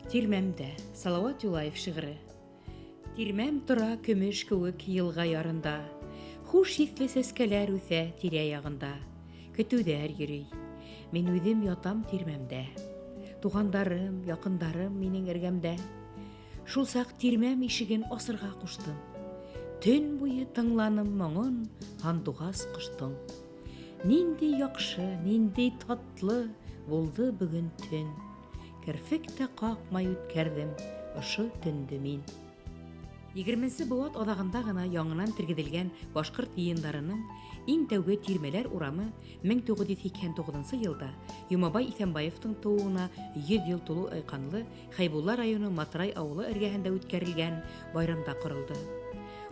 Тирмәмдә, Салават Юлаев шиғыры. Тирмәм тора көмөш кеүек йылға ярында. Хуш еҫле сәскәләр үҫә тирә-яғында. Көтөүҙәр йөрөй. Мин үҙем ятам тирмәмдә. Туғандарым, яҡындарым минең эргәмдә. Шул саҡ тирмәм ишеген асырға ҡуштым. Төн буйы тыңланым моңон һандуғас ҡоштоң. Ниндәй яҡшы, ниндәй татлы булды бөгөн төн. Керфек тә ҡаҡмай үткәрҙем ошо төндө мин. Егерменсе быуат аҙағында ғына яңынан тергеҙелгән башҡорт йыйындарының иң тәүге Тирмәләр урамы 1989 йылда Йомабай Иҫәнбаевтың тыуыуына 100 йыл тулыу айҡанлы Хәйбулла районы Матрай ауылы эргәһендә үткәрелгән байрамда ҡоролдо.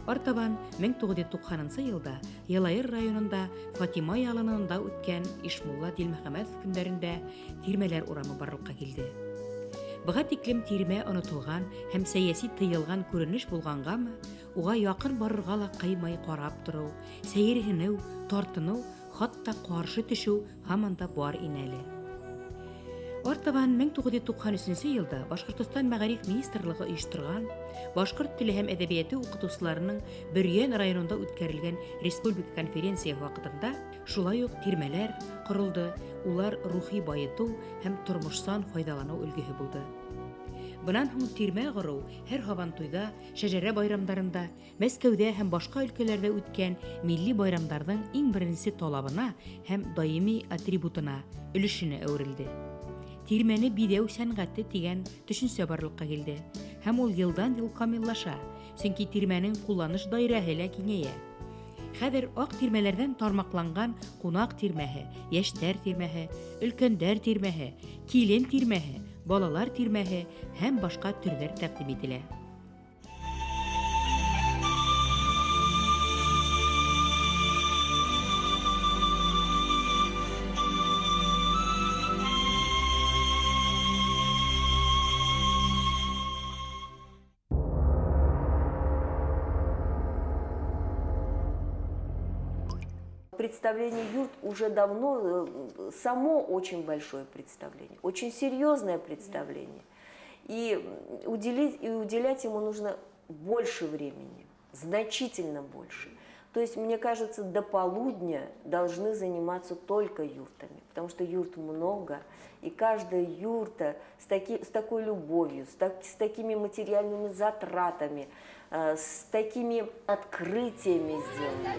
Артабан 1990 нчы елда Йылайыр районында Фатима ялынында үткән Ишмулла Дилмөхәмәтов көндәрендә Тирмәләр урамы барлыкка килде. Быға тиклем тирмә онытылган һәм сәяси тыелган күренеш булгангамы, уға якын барырга ла кыймай карап тору, сәерһенү, тартыну, хатта каршы төшү һаман да бар ине әле. Артабан 1993 елда Башкортостан Мәгариф министрлыгы оештырган башкорт теле һәм әдәбияты укытучыларының Бөрйән районында үткәрелгән республика конференция вакытында шулай ук тирмәләр корылды, улар рухи байыту һәм тормышсан файдалану өлгеһе булды. Бынан һуң тирмә корыу һәр Һабантуйда, шәжәрә байрамдарында, Мәскәүҙә һәм башҡа өлкәләрҙә үткән милли байрамдарҙың иң беренсе талабына һәм даими атрибутына, өлөшөнә әүерелде. Тирмәне биҙәү сәнғәте тигән төшөнсә барлыҡҡа килде һәм ул йылдан-йыл камиллаша, сөнки тирмәнең ҡулланыш даирәһе лә киңәйә. Хәҙер аҡ тирмәләрҙән тармаҡланған ҡунаҡ тирмәһе, йәштәр тирмәһе, өлкәндәр тирмәһе, килен тирмәһе, балалар тирмәһе һәм башҡа төрҙәр тәҡдим ителә. Представление юрт уже давно, само очень большое представление, очень серьезное представление. И уделять ему нужно больше времени, значительно больше. То есть, мне кажется, до полудня должны заниматься только юртами, потому что юрт много, и каждая юрта с такой любовью, с такими материальными затратами, с такими открытиями сделана.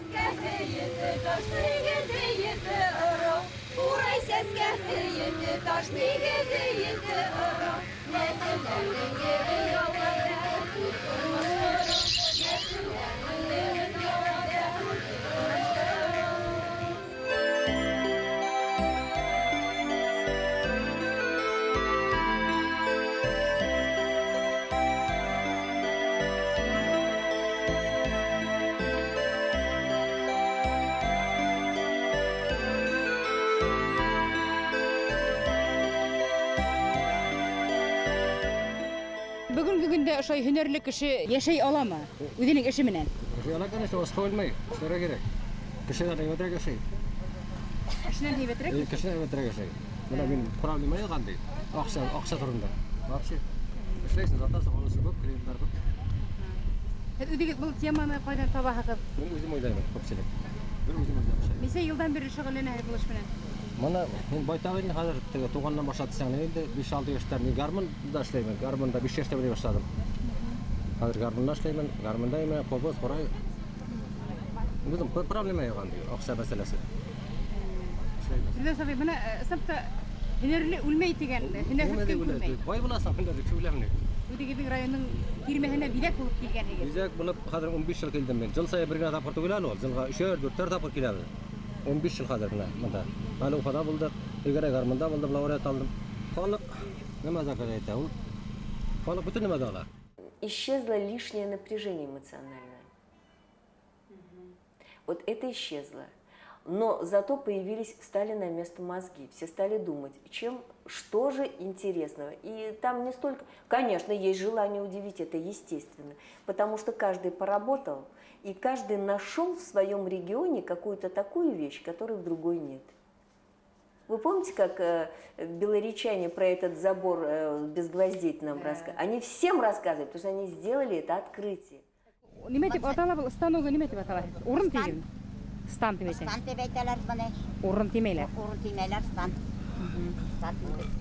Бөгөнгө көндә ошолай һөнәрле кеше йәшәй аламы үҙенең эше менән? Йәшәй ала, конечно, башҡа үлмәй, эшләргә кәрәк. Кешенән һәйбәтерәк йәшәй. Кешенән һәйбәтерәк? Кешенән һәйбәтерәк йәшәй. Бына мин проблема юҡ андый. Аҡса, аҡса турында. Вообще. Эшләйһең, сатасың, алыусы күп, клиентлар күп. Һеҙ үҙегеҙ был теманы ҡайҙан табаһығыҙ? Мин үҙем уйлаймын, күпселек. Бер үҙем уйлап эшләйем. Нисә йылдан бирле шөғөлләнәһегеҙ был эш менән? Мына мин байтаҡ инде хәҙер теге туғаннан башлап тисәң ни инде 5-6 йәштә мин гармунда эшләймен. Гармунда 5 йәштә уйный башладым. Хәҙер гармунда эшләймен, гармунда имә, ҡубыҙ, ҡурай. Үҙем проблема юҡ андый, аҡса мәсьәләсе. Фирҙәүс абый, бына ысынлап та һөнәрле үлмәй тигән, һөнәрһеҙ көн күрмәй. Бай буласың, һөнәрле кеше үләмени? Үҙегеҙҙең райондың тирмәһенә биҙәк булып килгәнһегеҙ. Биҙәк булып хәҙер 15 йыл килдем мин. Йыл сайын бер генә тапҡыр түгел әле ул, йылға өсәр, дүртәр тапҡыр киләбеҙ. 15 йыл хәҙер менә монда. Әле Уфада булдыҡ, элгәре гармунда булдым, лауреат алдым. Халыҡ нимә заказ әйтә ул? Халыҡ бөтөн нәмә дә ала. Исчезло лишнее напряжение эмоциональное. Вот это исчезло. Но зато появились, стали на место мозги, все стали думать, чем, что же интересного. И там не столько... Конечно, есть желание удивить, это естественно, потому что каждый поработал, и каждый нашел в своем регионе какую-то такую вещь, которой в другой нет. Вы помните, как белоречане про этот забор без гвоздей нам рассказывали? Они всем рассказывали, потому что они сделали это открытие. Нимә тип атала был станогы, нимә тип атала? Урын тигән. Стан тип әйтә. Стан тип әйтәләр быны. Урын тимәйләр. Урын тимәйләр, стан. Стан.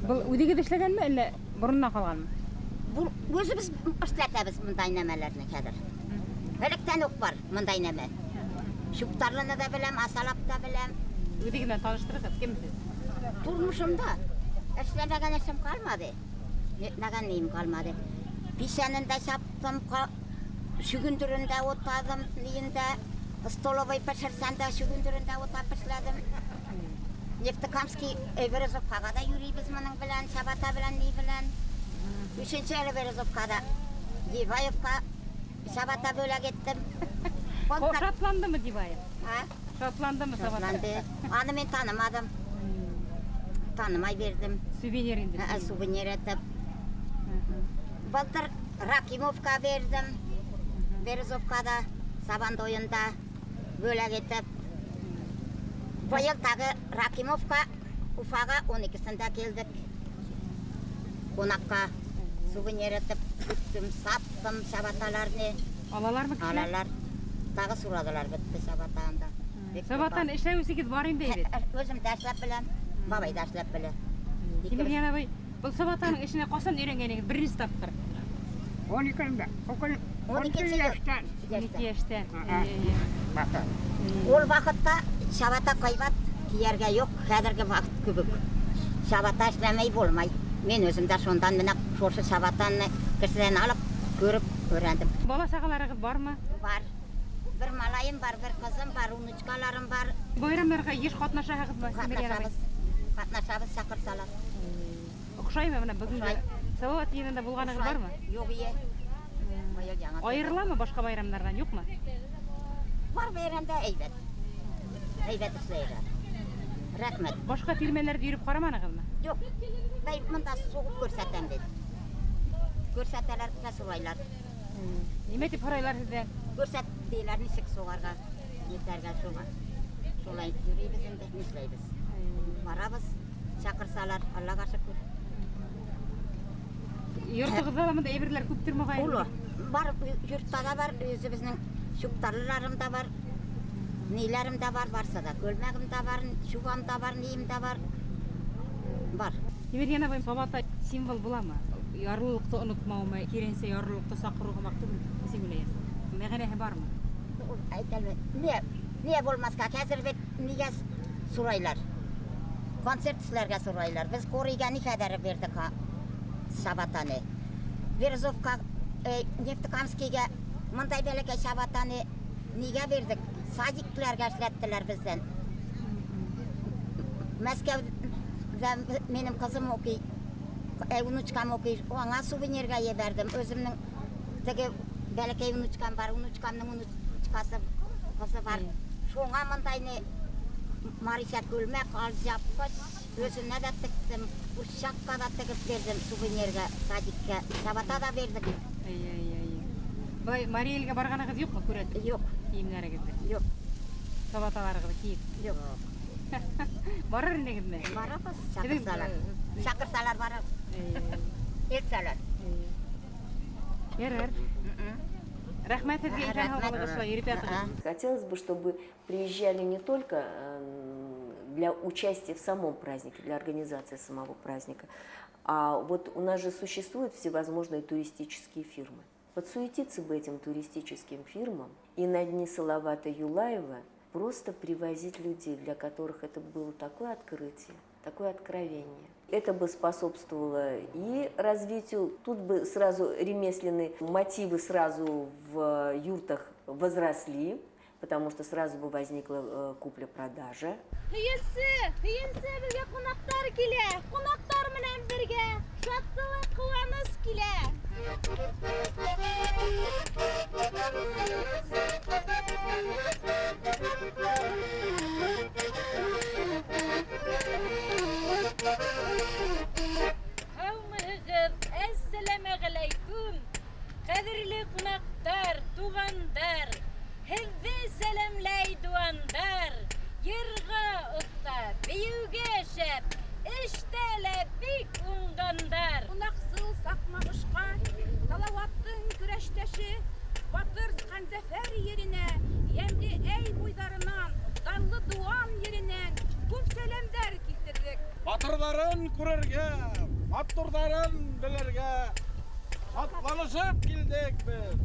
Был үҙегеҙ эшләгәнме, әллә бороннан ҡалғанмы? Был үҙебеҙ эшләтәбеҙ мындай нәмәләрне хәҙер. Электән үк бар мындай нәмә. Чуптарлыны да беләм, асалап та беләм. Үҙегеҙ менән таныштырығыҙ, кем һеҙ? Тормошомда эшләмәгән эшем ҡалманы. Нитмәгән нием ҡалманы. Писәнен дә саптым, шөгөндөрөн дә утадым, ниен дә столовый пешерсәм дә шөгөндөрөн дә утап эшләдем. Нефтекамский Березовкаға да йөрөйбөҙ моның белән, чабата белән, ни белән. Өсөнсө әле Березовкада Диваевҡа чабата бүләк иттем. Шатландымы Диваев? А? Шатландымы чабата? Шатланды. Аны мин танымадым. Танымай бирҙем. Сувенир инде. Ә, сувенир итеп. Былтыр Ракимовка бирҙем. Березовкада, Сабантуйында бүләк итеп. Быйыл тағы Ракимовка Уфаға 12-сендә килдек. Ҡунаҡҡа сувенир итеп көттөм, саттым чабаталарны. Алалармы кешеләр? Алалар. Тағы сорадылар бөттө чабатаны. Чабатаны эшләүсегеҙ бар инде бит. Үҙем дә эшләп беләм, бабай да эшләп белә. Тимерйән абый, был сабатаның эшенә ҡасан өйрәнгәнегеҙ? Беренсе тапҡыр. 12-ндә. 12 йәштән. 12 йәштән. Бата. Ул ваҡытта чабата ҡыйбат, кейәргә юҡ, хәҙерге ваҡыт кеүек. Чабата эшләмәй булмай. Мин үҙем дә шундан менә шушы чабатаны кешедән алып, күреп өйрәндем. Бала сағаларығыҙ бармы? Бар. Бер малайым бар, бер ҡыҙым бар, внучкаларым бар. Байрамдарға йыш ҡатнашаһығыҙмы, Тимерйән абый? Ҡатнашабыҙ. Ҡатнашабыҙ, саҡырсалар. Оҡшаймы бына бөгөнгө Оҡшай. Салауат йыйынында булғанығыҙ бармы? Юҡ ие. Быйыл яңы. Айырыламы башҡа байрамдарҙан, юҡмы? Бар байрамда әйбәт. Әйбәт эшләйҙәр. Рәхмәт. Башҡа тирмәләрҙе йөрөп ҡараманығыҙмы? Юҡ. Бәй мында суғып күрһәтәм бит. Күрһәтәләр, безгә сорайлар. Нимә тип һорайлар һеҙҙән? Күрһәт тиләр, нисек суғарға, нитәргә шуға. Шулай йөрөйбөҙ инде, нишләйбеҙ? Барабыҙ, саҡырсалар, Аллаға шөкөр. Йортоғоҙҙа ла мында әйберләр күптер моғайын. Улы, бар, йортта да бар, үҙебеҙҙең чуптарларым да бар, ниләрем дә бар, барса да. Күлмәгем дә бар, чубам да бар, нием дә бар. Бар. Тимерйән абый, сабата символ буламы? Ярлылыҡты онотмаумы, киренсә ярлылыҡты саҡырыу һымаҡ түгел, нисек уйлайһың? Мәғәнәһе бармы? Ул әйтәлме? Не, не булмаҫҡа, хәҙер бит нигә сорайлар? Концерт эшләргә сорайлар. Беҙ Ҡурыйға ни хәҙәре бирҙек чабатаны. Березовка, Нефтекамскийгә мындай бәләкәй чабатаны нигә бирҙек? Садикларга эшләттеләр беҙҙән. Мәскәүҙә минең ҡыҙым уҡый, внучкам уҡый. Уңа сувенирға ебәрҙем. Үҙемдең теге бәләкәй внучкам бар, внучкамдың внучкасы ҡыҙы бар. Шуңа мындайны Мариша күлмәк, алъяпҡыс, үҙенә лә тектем, ҡурсаҡҡа ла тегеп бирҙем сувенирға, садикка. Чабата ла бирҙек. Әй, әй, әй. Былай Марий Элгә барғанығыҙ юҡмы, күрәтеп? Юҡ. Кейемдәрегеҙҙе? Юҡ. Сабаталарығыҙҙы кейеп? Юҡ. Барыр инегеҙме? Барабыҙ, саҡырсалар. Саҡырсалар барабыҙ. Илтсәләр. Ярар. Рәхмәт һеҙгә, иҫән һау булығыҙ, шулай йөрөп ятығыҙ. Хотелось бы, чтобы приезжали не только для участия в самом празднике, для организации самого праздника, а вот у нас же существуют всевозможные туристические фирмы. Подсуетиться бы этим туристическим фирмам и на дни Салавата Юлаева просто привозить людей, для которых это было такое открытие, такое откровение. Это бы способствовало и развитию, тут бы сразу ремесленные мотивы сразу в юртах возросли, потому что сразу бы возникла купля-продажа. Һөйөнсө, һөйөнсө, беҙгә ҡунаҡтар килә. Ҡунаҡтар менән бергә шатлыҡ, ҡыуаныс килә. Һаумыһығыҙ, әссәләмәғәләйкүм. Ҡәҙерле ҡунаҡтар, туғандар, һеҙҙе сәләмләй дыуандар. Йырға оҫта, бейеүгә шәп, Эштә лә бик уңғандар. Ҡунаҡсыл Саҡмағошҡа, Салауаттың көрәштәше, Батыр Ҡанзәфәр еренә, Йәмле Әй буйҙарынан, Данлы Дыуан еренән күп сәләмдәр килтерҙек. Батырҙарын күрергә, матурҙарын белергә шатланышып килдек беҙ.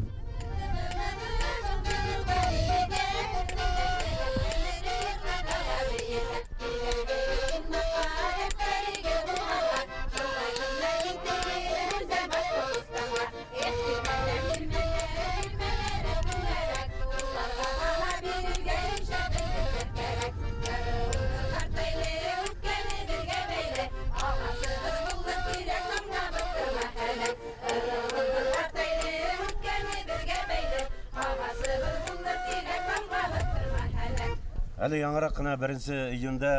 Әле яңыраҡ ҡына 1 июндә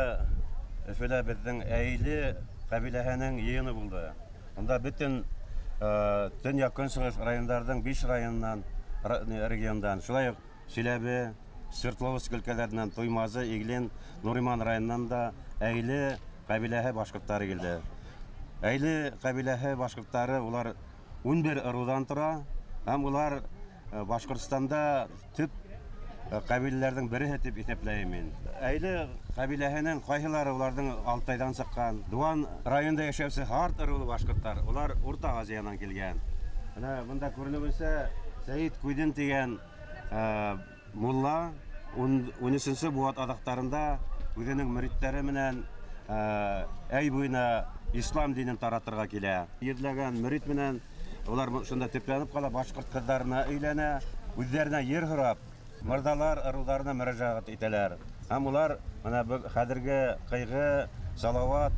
Өфөлә беҙҙең Әйле ҡәбиләһенең йыйыны булды. Унда бөтөн төньяҡ-көнсығыш райондарҙың 5 районынан, региондан, шулай уҡ Силәбе, Свердловск өлкәләренән, Туймазы, Иглин, Нуриман районынан да Әйле ҡәбиләһе башҡорттары килде. Әйле ҡәбиләһе башҡорттары улар 11 ырыуҙан тора һәм улар Башҡортостанда төп ҡәбиләләрҙең береһе тип иҫәпләйем мин. Әйле ҡәбиләһенең ҡайһылары уларҙың Алтайҙан сыҡҡан. Дыуан районында йәшәүсе Һарт ырыулы башҡорттар, улар Урта Азиянан килгән. Бына бында күренеүенсә, Сәйет Куйҙин тигән мулла 13-нсе быуат аҙаҡтарында үҙенең мөридтәре менән әй буйына ислам динен таратырға килә. Йөҙләгән мөрид менән улар шунда төпләнеп ҡала, башҡорт ҡыҙҙарына өйләнә, үҙҙәренә ер һорап, мырҙалар ырыуҙарына мөрәжәғәт итәләр. Һәм улар бына хәҙерге Ҡыйғы, Салауат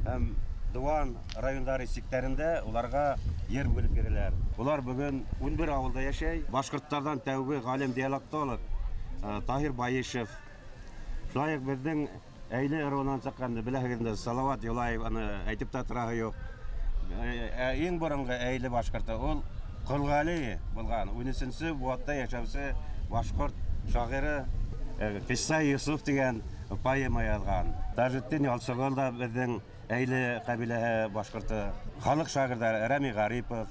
һәм Дыуан райондары сиктәрендә уларға ер бүлеп бирәләр. Улар бөгөн 11 ауылда йәшәй. Башҡорттарҙан тәүге ғалим диалектолог Таһир Байышев. Шулай уҡ беҙҙең Әйле ырыуынан сыҡҡанды беләһегеҙ инде, Салауат Юлаев, аны әйтеп тә тораһы юҡ. Иң боронғо Әйле башҡорто ул Ҡолғәли булған, 13-нсе быуатта йәшәүсе башҡорт шағиры Ҡисса Йософ тигән поэма яҙған. Тажетдин Ялсығол да беҙҙең Әйле ҡәбиләһе башҡорто. Халыҡ шағирҙары Рәми Ғарипов,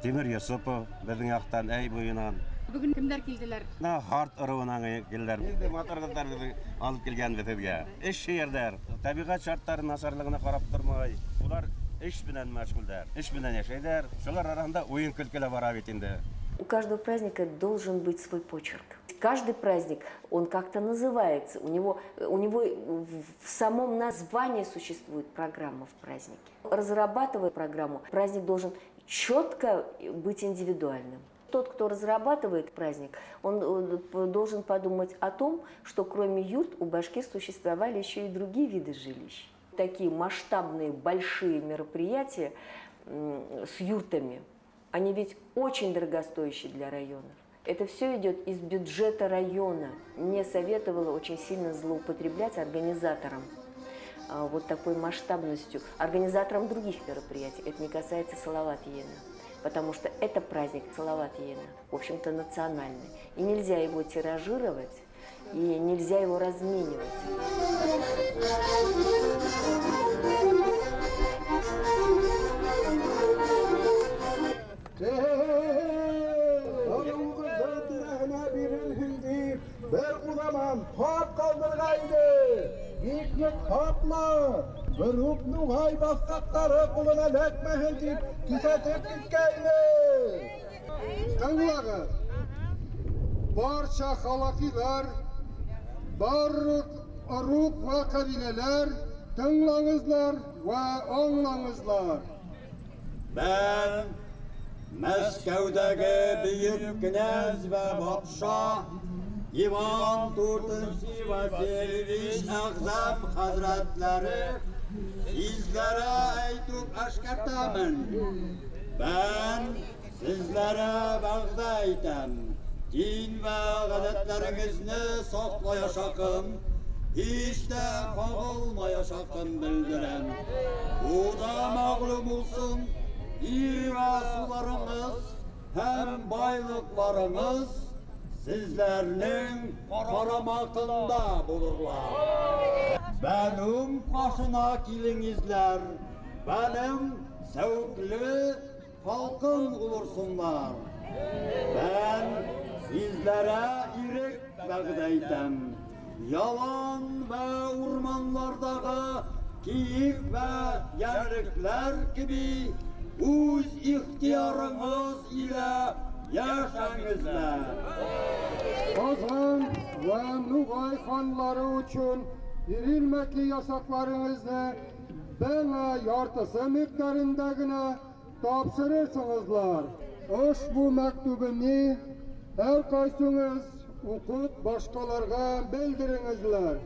Тимер Йосопов беҙҙең яҡтан Әй буйынан. Бөгөн кемдәр килделәр? Бына Һарт ырыуынан килделәр. Инде матур ҡыҙҙар беҙҙең алып килгәнбеҙ һеҙгә. Эш һөйәрҙәр, тәбиғәт шарттары насарлығына ҡарап тормай. Улар эш менән мәшғүлдәр, эш менән йәшәйҙәр. Шулар араһында уйын көлкө лә бара бит инде. У каждого праздника должен быть свой почерк. Каждый праздник, он как-то называется, у него в самом названии существует программа в празднике. Разрабатывая программу, праздник должен четко быть индивидуальным. Тот, кто разрабатывает праздник, он должен подумать о том, что кроме юрт у башкир существовали еще и другие виды жилищ. Такие масштабные, большие мероприятия с юртами, они ведь очень дорогостоящие для районов. Это все идет из бюджета района. Мне советовала очень сильно злоупотреблять организаторам вот такой масштабностью, организаторам других мероприятий. Это не касается Салават Йена, потому что это праздник Салават Йена, в общем-то, национальный. И нельзя его тиражировать, и нельзя его разменивать. Бер уҙаман хат ҡалдырғайны. Бик ныҡ һаҡла. Бер үк нуғай баҫҡаҡтары ҡулына эләкмәһен тип киҫәтеп киткәйне. Тыңлағыҙ. Барса халаҡиҙар, барлыҡ ырыуҡ вә ҡәбиләләр тыңлағыҙлар вә аңлағыҙлар. Бән Мәскәүҙәге бөйөк кенәз вә батша Иван IV Васильевич Әғзәм хәҙрәтләре һеҙҙәргә әйтеп әшкәртәмен. Бән һеҙҙәргә вәғәҙә итәм. Дин вә ғәҙәттәрегеҙҙе саҡлаясаҡым, һис тә ҡағылмаясаҡым белдерәм. Бу да мәғлүм булсын, ир вә суларығыҙ һәм байлыҡларығыҙ һеҙҙәрҙең ҡарамағында булырлар. Бән Бәнүм ҡашына килеңезләр, бәнем сәүкле халҡым булырсыңлар. Бән sizlere ирек вәғдә итәм. Ялан вә урманларҙағы кейек вә йәнлекләр кеби үҙ ихтыярығыҙ илә йәшәңезләр. Казан вә Нугай ханлары өчен бирелмәкле ясакларыгызны бәңә яртысы миқдарында генә тапшырырсыңызлар. Ошбу мәктүбемне һәр кайсыңыз уҡып башҡаларға белдереңезләр.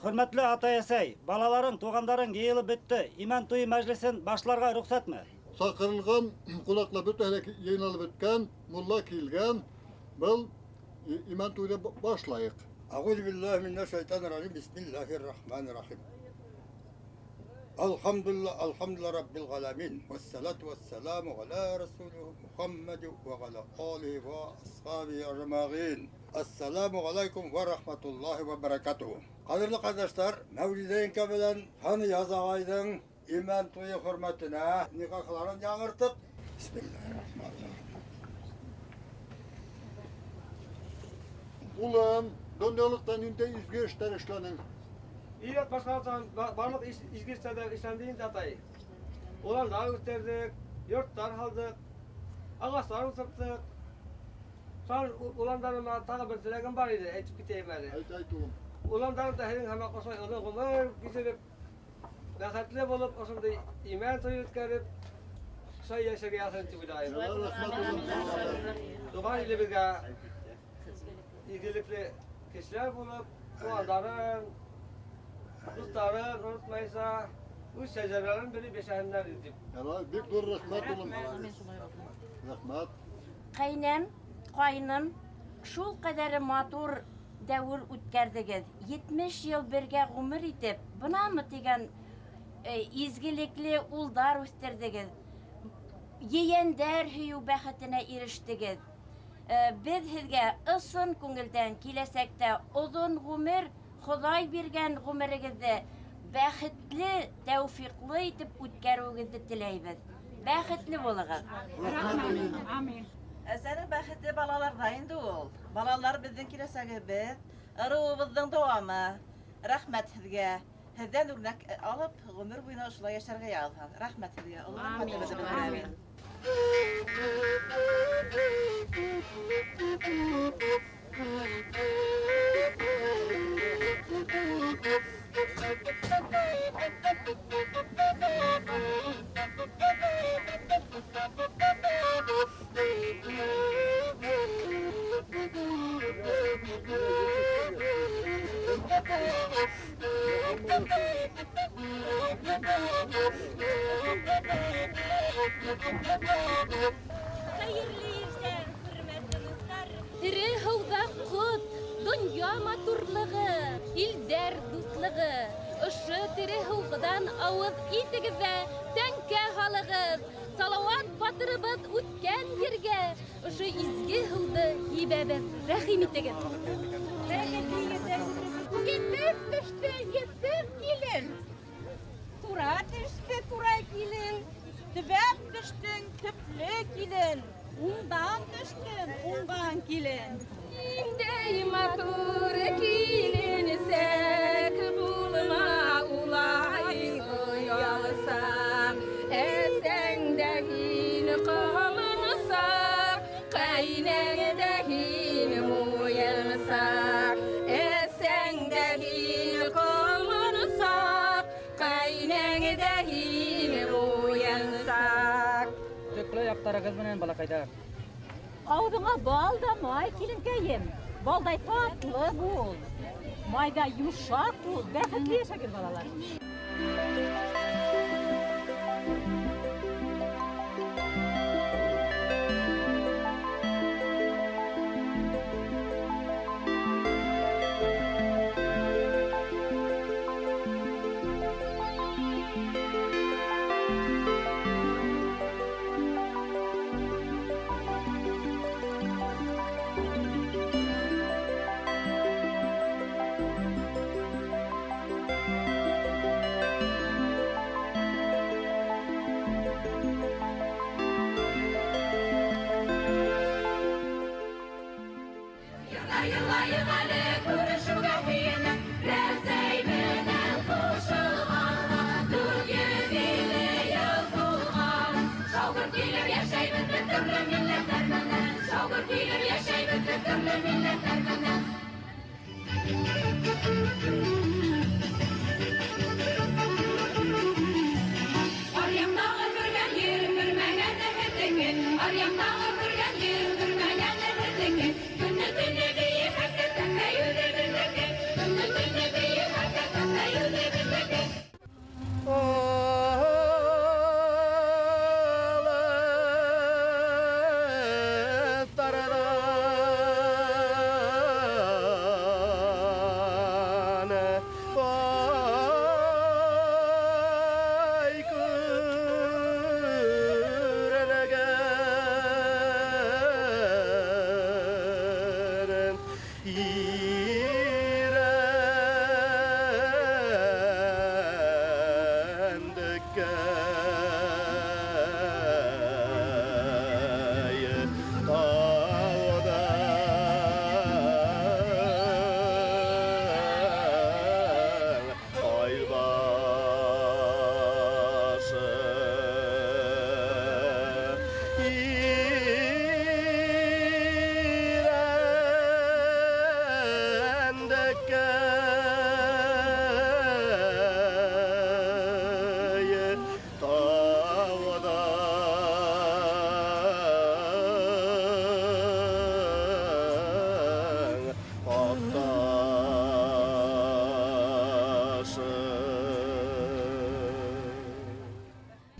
Хөрмәтле атай-әсәй, балаларың, туғандарың йыйылып бөттө. Имән туйы мәжлесен башларға рөхсәтме? Саҡырылған ҡунаҡлар бөтәһе лә йыйналып бөткән, мулла килгән. Был имән туйҙы башлайыҡ. Әғүҙу биллаһи минәш шайтанир ражим. Бисмиллаһир рахманир рахим. Алхамдулилла, алхамдулилла раббил ғаламин. Вассалату вассаламу аля расулихи Мухаммади ва аля алихи ва асхабихи ажмағин. Ассаламу алейкум ва рахматуллахи ва баракатуху. Ҡәҙерле ҡәрҙәштәр, Мәүлиҙә еңгә менән Ханияз ағайҙың имән туйы хөрмәтенә никахларын яңыртып, Бисмиллаһир-рахманир-рахим. Улым, донъялыҡта ниндәй изге эштәр эшләнең? Ият башҡарған барлыҡ изге эштәр эшләнде инде, атай. Уландар үҫтерҙек, йорттар һалдыҡ, ағастар ултырттыҡ. Шунан уландарыма тағы бер теләгем бар ине, әйтеп китәйем әле. Әйт, әйт, улым. Уландарым да һинең һымаҡ ошолай оҙон ғүмер кисереп, бәхетле булып, ошондай имән туйы үткәреп, шулай йәшәргә яҙһын тип уйлайым. Туған илебеҙгә игелекле кешеләр булып, туғандарың, дуҫтарын онотмайса, үҙ шәжәрәләрен белеп йәшәһендәр тип. Ярай, бик ҙур рәхмәт, улым. Рәхмәт. Ҡәйнәм, ҡайным, шул ҡәҙәре матур дәүер үткәрҙегеҙ. 70 йыл бергә ғүмер итеп, бынамы тигән изгелекле улдар үҫтерҙегеҙ. Ейәндәр һөйөү бәхетенә ирештегеҙ. Беҙ һеҙгә ысын күңелдән киләсәктә оҙон ғүмер, Хоҙай биргән ғүмерегеҙҙе бәхетле, тәүфиҡлы итеп үткәреүегеҙҙе теләйбеҙ. Бәхетле булығыҙ. Амин. Әсәнең бәхете балаларҙа инде ул. Балалар беҙҙең киләсәгебеҙ, ырыуыбыҙҙың дауамы. Рәхмәт һеҙгә. Һеҙҙән үрнәк алып, ғүмер буйына ошолай йәшәргә яҙһын. Рәхмәт һеҙгә. Оло рәхмәтебеҙҙе белдерәбеҙ. Хәйерле иртән, хөрмәтле дуҫтар. Тере һыуҙа ҡот, донъя матурлығы, илдәр дуҫлығы. Ошо тере һыуҙан ауыҙ итегеҙ ҙә тәңкә һалығыҙ. Аяҡтарыбыҙ үткән ергә ошо изге һыуҙы һибәбеҙ. Рәхим итегеҙ. Етеп төштө, етеп килен. Тура төштө, тура килен. Төбәп төштөң, төплө килен. Уңдан төштөң, уңған килен. Ниндәй матур киленсәк булма улай оялсаң. Әсәң дә һин ҡалынсаҡ, ҡәйнәң дә һин муйынсаҡ. Әсәң дә һин ҡалынсаҡ, ҡәйнәң дә һин муйынсаҡ. Төклө яҡтарығыҙ менән, балаҡайҙар. Ауыҙыңа бал да май, киленкәйем. Балдай татлы бул. Майҙай йомшаҡ бул. Бәхетле йәшәгеҙ, балалар. Йырлайыҡ әле күрешеүгә һөйөнөп, Рәсәй менән ҡушылғанға 450 йыл тулған. Шауҡыр килеп йәшәйбеҙ беҙ төрлө милләттәр менән, шауҡыр килеп йәшәйбеҙ беҙ төрлө милләттәр менән. Аръяҡтағы күргән ер күрмәгән беҙҙеке, аръяҡтағы күргән ер күрмәгән беҙҙеке. Көнө төнө бейе хәтта тәкәйүҙе беҙҙеке, көнө төнө бейе хәтта тәкәйүҙе беҙҙеке.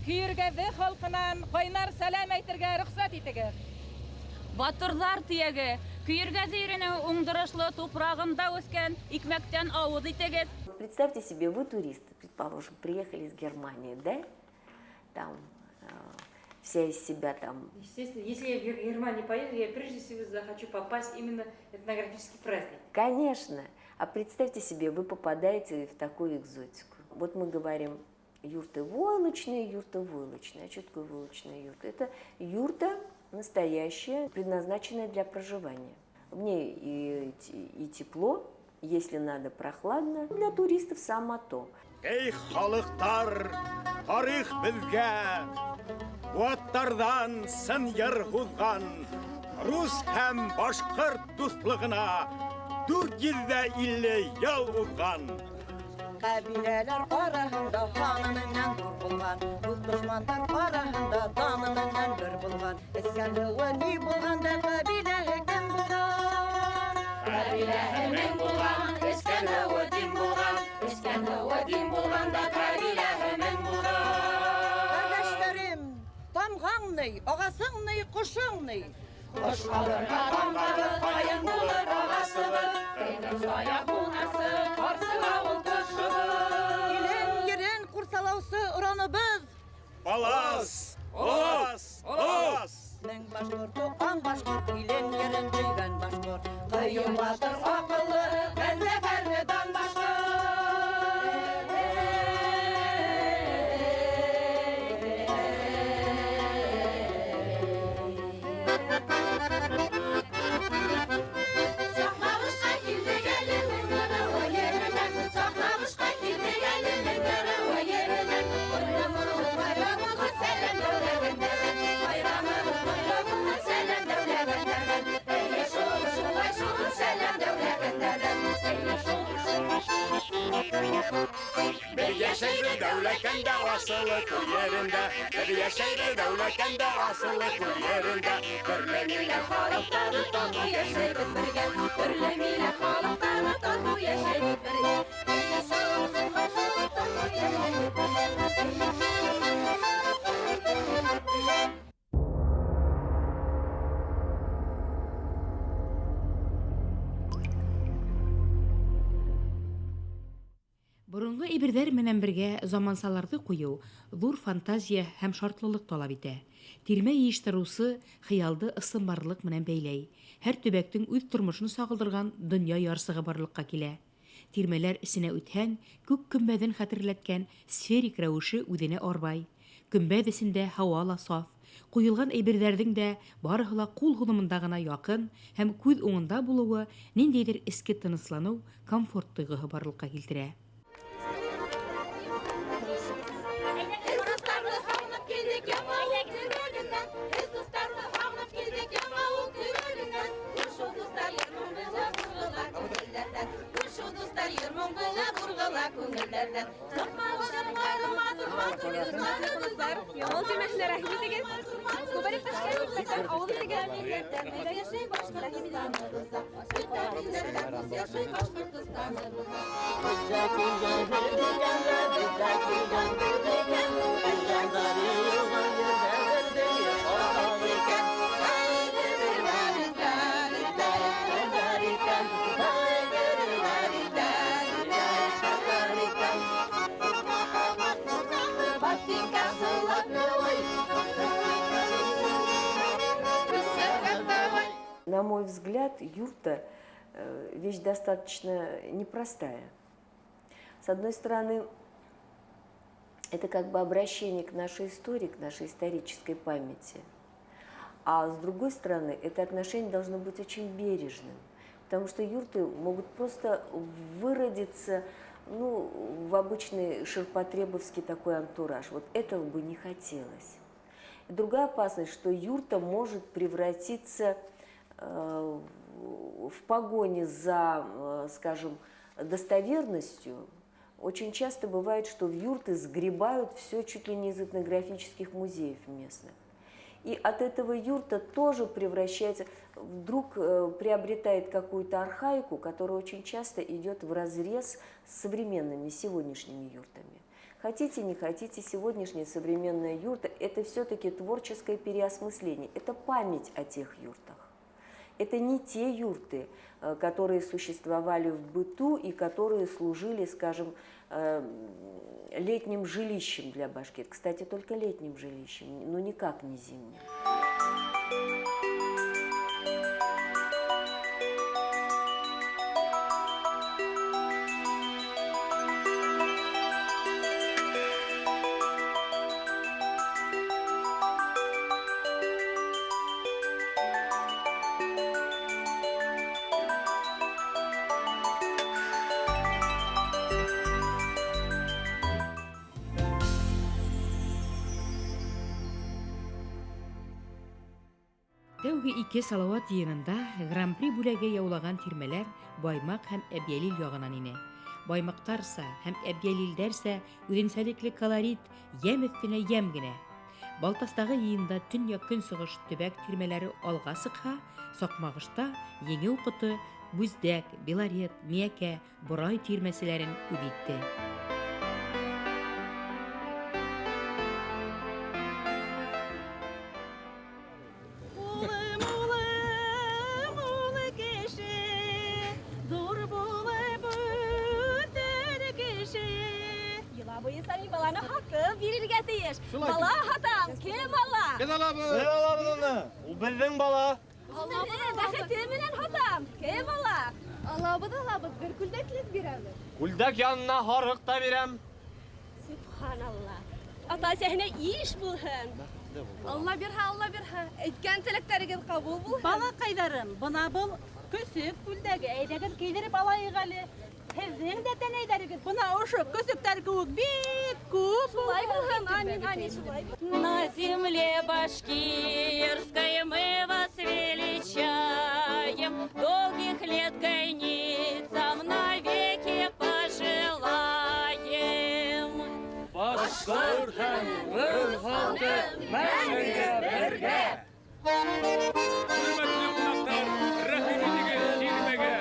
Көйөргәҙе халҡынан ҡайнар сәләм әйтергә рөхсәт итегеҙ. Батырҙар төйәге, Көйөргәҙе еренең уңдырышлы тупрағында үҫкән икмәктән ауыҙ итегеҙ. Представьте себе, вы туристы, предположим, приехали из Германии, да? Там вся из себя там. Естественно, если я в Германию поеду, я прежде всего захочу попасть именно в этнографический праздник. Конечно. А представьте себе, вы попадаете в такую экзотику. Вот мы говорим юрты войлочные, юрты войлочные. А что такое войлочная юрта? Это юрта настоящая, предназначенная для проживания. В ней и тепло, если надо, прохладно. Для туристов само то. Эй, халыҡтар, тарих беҙгә быуаттарҙан сын йыр һуҙған рус һәм башҡорт дуҫлығына 450 йыл уҙған. Ҡәбиләләр араһында һаны менән ҙур булған, дуҫ дошмандар араһында даны менән бер булған. Эскән һыуы ни булған да ҡәбиләһе кем булған? Ҡәбиләһе мең булған, эскән һыуы дин булған, эскән һыуы дин булған да ҡәбиләһе мең булған. Ҡәрҙәштәрем, тамғаң ни, ағасың ни, ҡошоң ни? Ҡош алырға тамғабыҙ, ҡайын булыр ағасыбыҙ, ҡыйҙыр саяҡ һунарсы, ҡарсыға ул ҡошобоҙ. Илен ерен ҡурсалаусы ураныбыҙ. Балас, балас, балас. Беҙҙең башҡорт, туған башҡорт, илен ерен һөйгән башҡорт. Ҡыйыу батыр, аҡыллы, ғәзәфәрле дан башҡорт. Саҡмағышҡа килдек әле Меңгәрәүә еренән, Саҡмағышҡа килдек әле Меңгәрәүә еренән. Байрамыбыҙ байрам булһын, сәләм дәүләгәндәрҙән. Байрамыбыҙ байрам булһын, сәләм дәүләгәндәрҙән. Эйе шул, шулай шул, сәләм дәүләгәндәрҙән. Эйе шул, шулай шул. Бер йәшәйбеҙ Дәүләкәндә асылы туй ерендә, Бер йәшәйбеҙ Дәүләкәндә асылы туй ерендә. Төрлө милләт халыҡтары татыу йәшәйбеҙ бергә. Төрлө милләт халыҡтары татыу йәшәйбеҙ бергә. Эйе шул, шулай шул, татыу йәшәйбеҙ бергә. Боронғо әйберҙәр менән бергә замансаларҙы ҡуйыу ҙур фантазия һәм шартлылыҡ талап итә. Тирмә йыйыштырыусы хыялды ысынбарлыҡ менән бәйләй. Һәр төбәктең үҙ тормошон сағылдырған донъя ярсығы барлыҡҡа килә. Тирмәләр эсенә үтһәң, күк көмбәҙен хәтерләткән сферик рәүеше үҙенә арбай. Көмбәҙ эсендә һауа ла саф, ҡуйылған әйберҙәрҙең дә барыһы ла ҡул һуҙымында ғына яҡын һәм күҙ уңында булыуы ниндәйҙер эске тынысланыу, комфорт тойғоһо барлыҡҡа килтерә. Беҙ дуҫтарҙы һағынып килдек Яңауыл төбәгенән. Беҙ дуҫтарҙы һағынып килдек Яңауыл төбәгенән. Күрше дуҫтар йыр-моң булып урғыла күңелдәрҙән. Күрше дуҫтар йыр-моң булып урғыла күңелдәрҙән. Саҡмағышым ҡайҙа матур, матур дуҫтарыбыҙ бар. Яңауыл тирмәһенә рәхим итегеҙ. Күбәләк төшкән икмәктән ауыҙ итегеҙ. Милләттән дуҫ йәшәй Башҡортостаныбыҙҙа. Бөтә милләттән дуҫ йәшәй Башҡортостаныбыҙҙа. Беҙҙә килгән бер икән дә, беҙҙә килгән бер икән. Килгәндәр йыйылған ерҙә бер дейе ҡалал икән. На мой взгляд, юрта вещь достаточно непростая. С одной стороны, это как бы обращение к нашей истории, к нашей исторической памяти. А с другой стороны, это отношение должно быть очень бережным, потому что юрты могут просто выродиться, ну, в обычный ширпотребовский такой антураж. Вот этого бы не хотелось. И другая опасность, что юрта может превратиться в погоне за, скажем, достоверностью. Очень часто бывает, что в юрты сгребают все чуть ли не из этнографических музеев местных. И от этого юрта тоже превращается, вдруг приобретает какую-то архаику, которая очень часто идет вразрез с современными сегодняшними юртами. Хотите, не хотите, сегодняшняя современная юрта – это все-таки творческое переосмысление, это память о тех юртах. Это не те юрты, которые существовали в быту и которые служили, скажем, летним жилищем для башкир. Кстати, только летним жилищем, но никак не зимним. Тәүге ике Салауат йыйынында Гран-при бүләге яулаған тирмәләр Баймаҡ һәм Әбйәлил яғынан ине. Баймаҡтарса һәм әбйәлилдәрсә үҙенсәлекле колорит йәм өҫтөнә йәм генә. Балтастағы йыйында төньяҡ-көнсығыш төбәк тирмәләре алға сыҡһа, Саҡмағышта еңеү ҡото Бүздәк, Белорет, Миәкә, Борай тирмәселәрен үҙ итте. Улым, улым, улы кеше, ҙур булып үҫер кеше. Йола буйынса мин баланы һатып бирергә тейеш. Шулай Бала итеп. һатам, кем ала? Беҙ алабыҙ. Беҙ алабыҙ уны. Ул беҙҙең бала. Алабыҙ, бәхете менән һатам. Кем ала? Алабыҙ, алабыҙ, бер күлдәклек бирәбеҙ. Күлдәк янына һарыҡ та бирәм. Субханалла. Ата-әсәһенә иш булһын. Алла бирһә, Алла бирһә. Әйткән теләктәрегеҙ ҡабул булһын. Балаҡайҙарым, бына был көсөк күлдәге, әйҙәгеҙ кейҙереп алайыҡ әле. Һеҙҙең дә тәнәйҙәрегеҙ бына ошо көсөктәр кеүек бик күп Шулай булһын, амин, амин, шулай булһын. На земле башкирской мы вас величаем, долгих лет гайницам навеки пожелаем. Башҡорт һәм рус халҡы мәңгегә бергә. Хөрмәтле ҡунаҡтар, рәхим итегеҙ тирмәгә.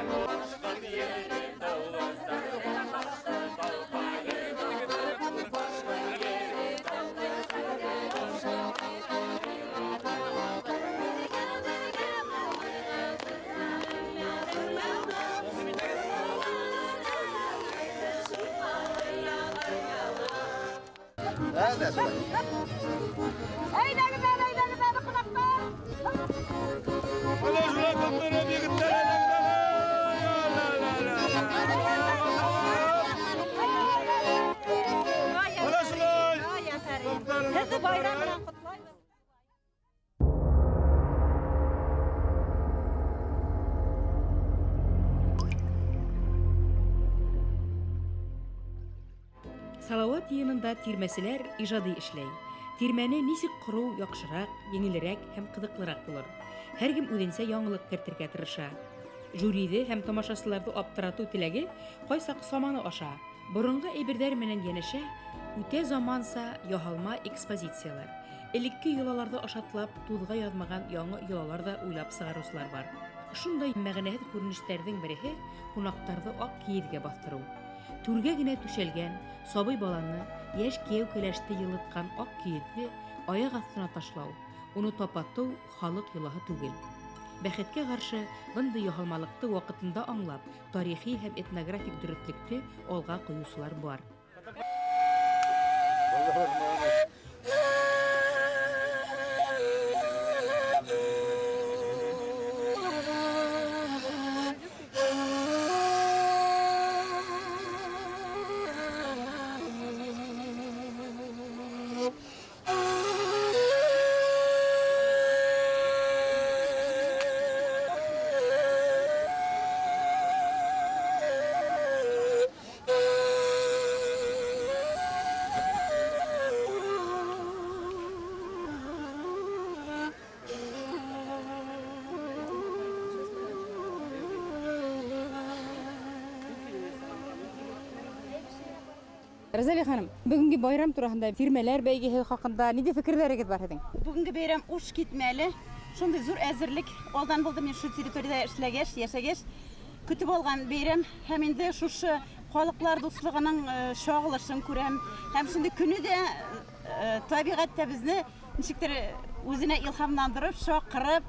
Әйҙәгеҙ әле, әйҙәгеҙ әле, ҡунаҡтар. Бына шулай ҡыҙҙырып егеттәр, әйҙәгеҙ әле. Бына шулай. Һеҙҙе байрам менән ҡотлайбыҙ. Салават йыйынында тирмәселәр ижади эшләй. Тирмәне нисек ҡороу яҡшыраҡ, еңелерәк һәм ҡыҙыҡлыраҡ булыр. Һәр кем үҙенсә яңылыҡ кертергә тырыша. Жюриҙы һәм тамашасыларҙы аптыратыу теләге ҡайсаҡ саманы аша. Боронғо әйберҙәр менән йәнәшә үтә заманса яһалма экспозициялар. Элекке йолаларҙы ашатлап, туҙға яҙмаған яңы йолалар ҙа уйлап сығарыусылар бар. Шундай мәғәнәһеҙ күренештәрҙең береһе ҡунаҡтарҙы аҡ кейеҙгә баҫтырыу. Түргә генә түшәлгән сабый баланы, йәш кейәү кәләште йылытҡан аҡ кейеҙҙе аяҡ аҫтына ташлау, уны тапатыу халыҡ йолаһы түгел. Бәхеткә ҡаршы, бындай яһалмалыҡты ваҡытында аңлап, тарихи һәм этнографик дөрөҫлөктө алға ҡуйыусылар бар. Розалия ханым, бөгөнгө байрам тураһында, тирмәләр бәйгеһе хаҡында ниндәй фекерҙәрегеҙ бар һеҙҙең? Бөгөнгө бәйрәм уш китмәле. Шундай ҙур әҙерлек алдан булды мин шул территорияда эшләгәс, йәшәгәс, көтөп алған бәйрәм һәм инде шушы халыҡлар дуҫлығының шағылышын күрәм. Һәм шундай көнө дә тәбиғәт тә беҙҙе нисектер үҙенә илһамландырып, шаҡырып,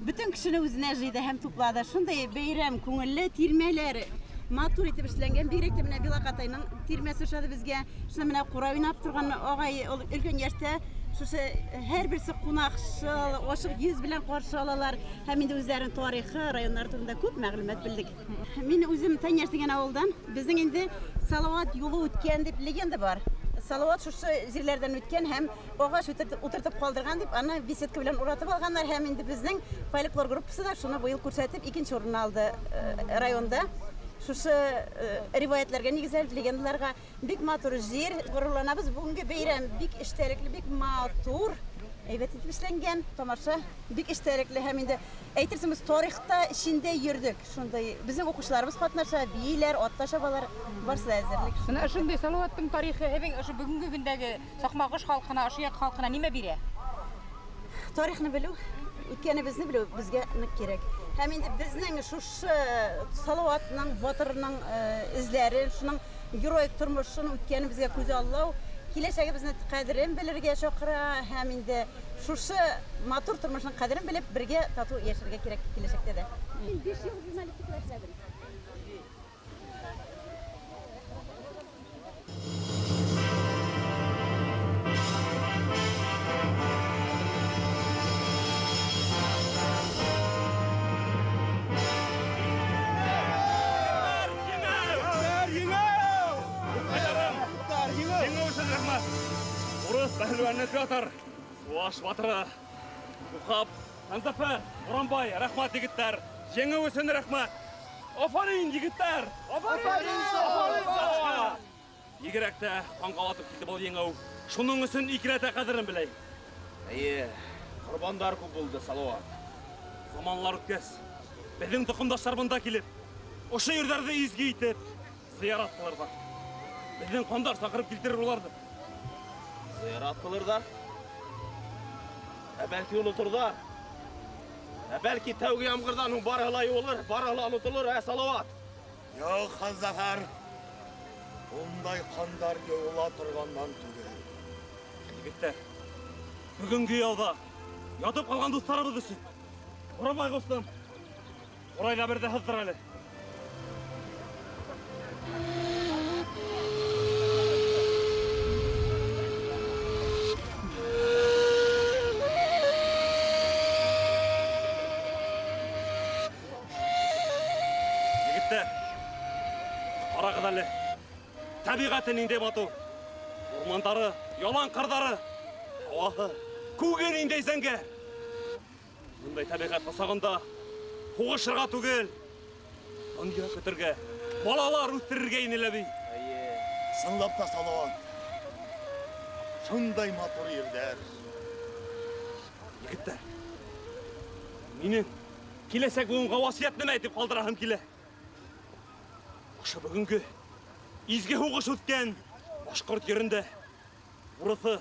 бөтөн кешене үҙенә йыйҙы һәм туплады. Шундай бәйрәм, күңелле тирмәләр матур итеп эшләнгән, бигерәк тә менә Билаҡ атайның тирмәсе ошады беҙгә. Шунда менә ҡурай уйнап торған ағай, ул өлкән йәштә, шушы һәр берсе ҡунаҡсыл, ашыҡ йөҙ белән ҡаршы алалар. Һәм инде үҙҙәренең тарихы, райондар турында күп мәғлүмәт белдек. Мин үҙем Тайняш тигән ауылдан. Беҙҙең инде Салават юлы үткән дип легенда бар. Салават шушы җирләрдән үткән һәм ағас утыртып ҡалдырған дип, аны беседка белән уратып алғаннар. Һәм инде беҙҙең фольклор группасы да шуны быйыл күрһәтеп икенче урын алды районда. Шушы риваятларга нигеҙләнеп, легендаларга бик матур җир, горурланабыҙ. Бөгөнгө бәйрәм бик эштәлекле, бик матур, әйбәт итеп эшләнгән тамаша, бик эштәлекле һәм инде әйтерсең без тарихта эчендә йөрдек. Шундай беҙҙең уҡыусыларыбыҙ ҡатнаша, бейеләр, атта сабалар, барысы да әҙерлек. Бына ошондай Салаваттың тарихы һеҙҙең ошо бөгөнгө көндәге Саҡмағош халҡына, ошо яҡ халҡына нимә бирә? Тарихны белеү, үткәнебеҙҙе белеү беҙгә ныҡ кәрәк. Һәм инде беҙҙең шушы Салаватның, батырының эҙләре, шуның героик тормошон үткәнебеҙгә күҙ аллау, киләсәгебеҙҙең ҡәҙерен белергә саҡыра һәм инде шушы матур тормошның ҡәҙерен белеп, бергә татыу йәшәргә кәрәк киләсәктә дә. Мин 5 йыл журналистикала эшләдем. Петр, Суаш батыры. Ухап, Ханзафар, Буранбай, рәхмәт егеттәр. Еңеү өсөн рәхмәт. Афарин, егеттәр! Афарин, Салават! Бигерәк тә ҡанға батып китте был еңеү. Шуның өсөн икеләтә ҡәҙерен беләйем. Әйе, ҡорбандар күп булды, Салават. Заманлар үткәс, беҙҙең тоҡомдаштар бында килеп, ошо ерҙәрҙе изге итеп, зыярат ҡылырҙар. Беҙҙең ҡандар саҡырып килтерер уларҙы. Зыярат ҡылырҙар? Ә бәлки оноторҙар? Ә бәлки тәүге ямғырҙан һуң барыһы ла юылыр, барыһы ла онотолор, ә, Салават? Юҡ, Ханзафар, ундай ҡандар йыуыла торғандан түгел. Егеттәр, бөгөнгө яуҙа ятып ҡалған дуҫтарыбыҙ өсөн Буранбай ҡустым, ҡурайҙа берҙе һыҙҙыр әле. Егеттәр, ҡарағыҙ әле. Тәбиғәте ниндәй матур. Урмандары, ялан ҡырҙары, һауаһы, күге ниндәй зәңгәр. Бындай тәбиғәт ҡосағында һуғышырға түгел, донъя көтөргә, балалар үҫтерергә ине лә бит. Ысынлап та, Салават, шундай матур ерҙәр. Егеттәр, минең киләсәк быуынға васыятнамә итеп ҡалдыраһым килә. Ошо бөгөнгө изге һуғыш үткән башҡорт ерендә урыҫы,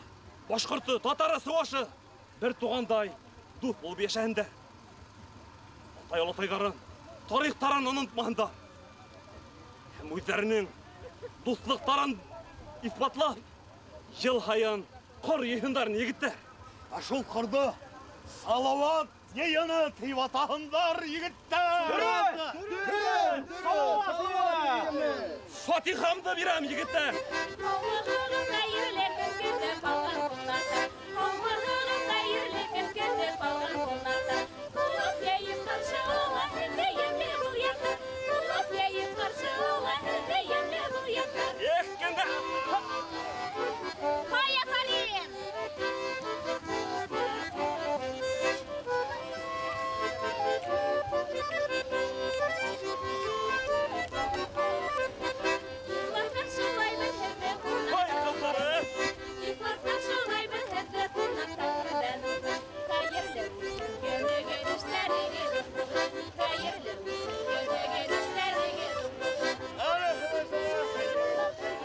башҡорто, татары, сыуашы бер туғандай дуҫ булып йәшәһендәр. Атай-олатайҙарын, тарихтарын онотмаһындар. Һәм үҙҙәренең дуҫлыҡтарын иҫбатлап, йыл һайын ҡор йыйһындар, егеттәр. Ә шул ҡорҙо Салават йыйыны тип атаһындар, егеттәр! Фатихамды бирәм, егеттәр! Һаумыһығыҙ, хәйерле көн көтөп алған ҡунаҡтар. Һаумыһығыҙ, хәйерле көн көтөп алған ҡунаҡтар. Ҡолас йәйеп ҡаршы ала һеҙҙе йәмле был яҡтар. Ҡолас йәйеп ҡаршы ала һеҙҙе йәмле был яҡтар. Эх, кемдә? Һай, афарин! Ихлас ҡаршылайбыҙ һеҙҙе ҡунаҡтар. Ихлас ҡаршылайбыҙ һеҙҙе ҡунаҡтар. Түрҙән уҙып, хәйерле үтһен көнөгөҙ, эштәрегеҙ уң булһын. Хәйерле үтһен көнөгөҙ, эштәрегеҙ уң булһын.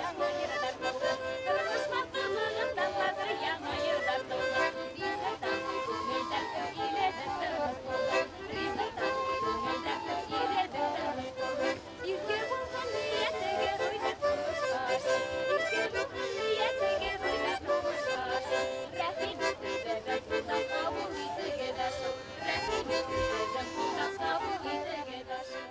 Яңы йырҙар тыуҙы, тормош матурлығындан ла бер яңы йырҙар тыуҙы. Риза татыу, күңел дәртем илебеҙ тыныс булһын. Риза татыу, күңел дәртем илебеҙ тыныс булһын. Изге булһын ниәтегеҙ, уйҙар тормошҡа ашһын. Изге булһын ниәтегеҙ, уйҙар тормошҡа ашһын. Рәхим итеп беҙҙең ҡулдан ҡабул итегеҙ ашын. Рәхим итеп беҙҙең ҡулдан ҡабул итегеҙ ашын.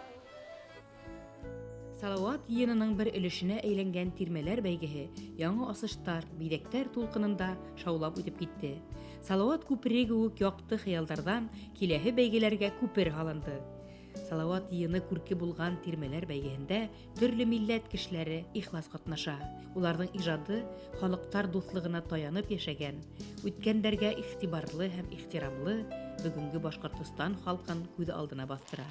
Салават йыйынының бер өлөшөнә әйләнгән тирмәләр бәйгеһе яңы асыштар, биҙәктәр тулҡынында шаулап үтеп китте. Салават күпере кеүек яҡты хыялдарҙан киләһе бәйгеләргә күпер һалынды. Салават йыйыны күрке булған тирмәләр бәйгеһендә төрлө милләт кешеләре ихлас ҡатнаша. Уларҙың ижады халыҡтар дуҫлығына таянып йәшәгән, үткәндәргә иғтибарлы һәм ихтирамлы бөгөнгө Башҡортостан халҡын күҙ алдына баҫтыра.